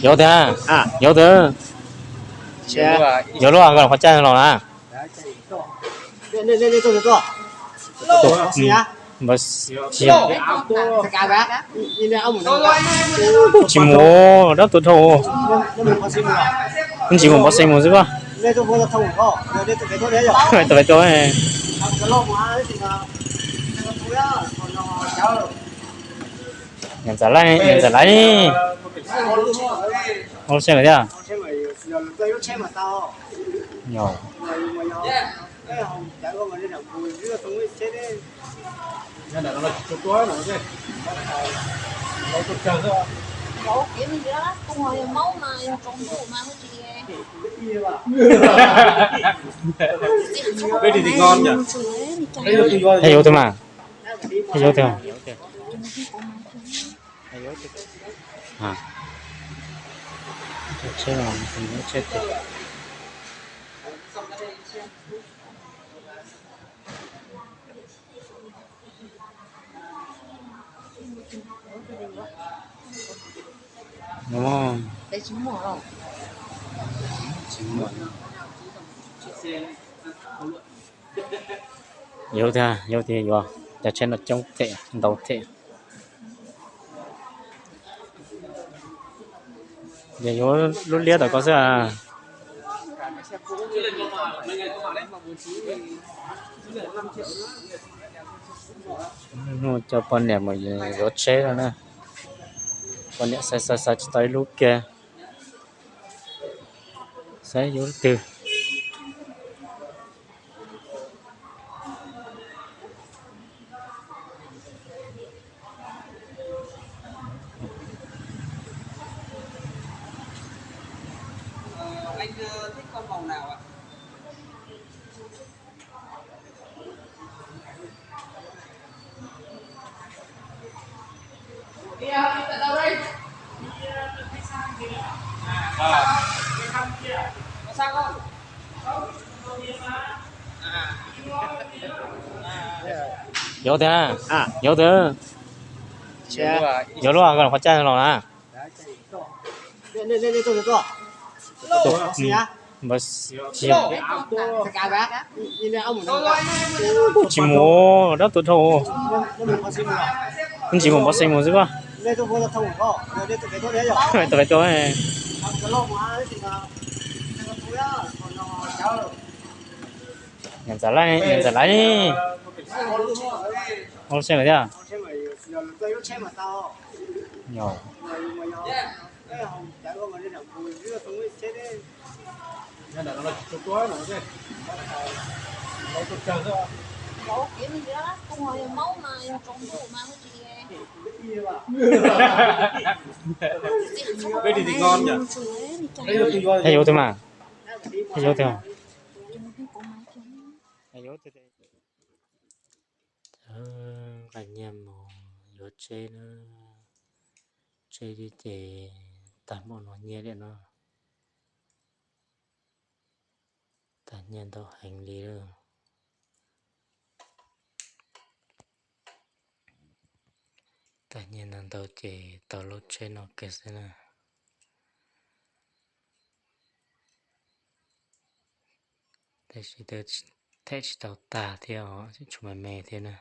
Yuav tiag, yuav tiag. Yuav luaj, qhov caj los na. Tsis mus, dab tuaj dhau. Ntsis mus npov xees mus xwb as. Tus pem tuaj. Niam ntxawm Laib, niam ntxawm Laib. Ua lub tsheb lawm thiab. Yuav tiag mas. Yuav tiag. Yuav tiag, yuav tiag, yuav cov tsheb no coob thiab ntau thiab. Ces yuav lub liab tom ko xwb. Cov poj niam mus yuav tsheb no na. Poj niam xaiv xaiv xaiv tsis tau ib lub kiag, xaiv yuav lub twg. Yuav tiag, yuav tiag. Yuav luaj, qhov caj los na. Tsis mus, dab tuaj dhau. Ntsis mus npov xees mus xwb as. Tus pem tuaj. Niam ntxawm Laib, niam ntxawm Laib. Ua lub tsheb lawm thiab. Yuav tiag mas. Yuav tiag. Nqa nyiaj mus yuav tsheb na. Tsheb ces tag npaum no nyiaj li no. Tag nyiaj ntau heev li lawm. Tag nyiaj ntau ntau ces tau lub tsheb no kiag xwb na. Tab sis twb them tsis tau tag thiab os, tshuav me me thiab na.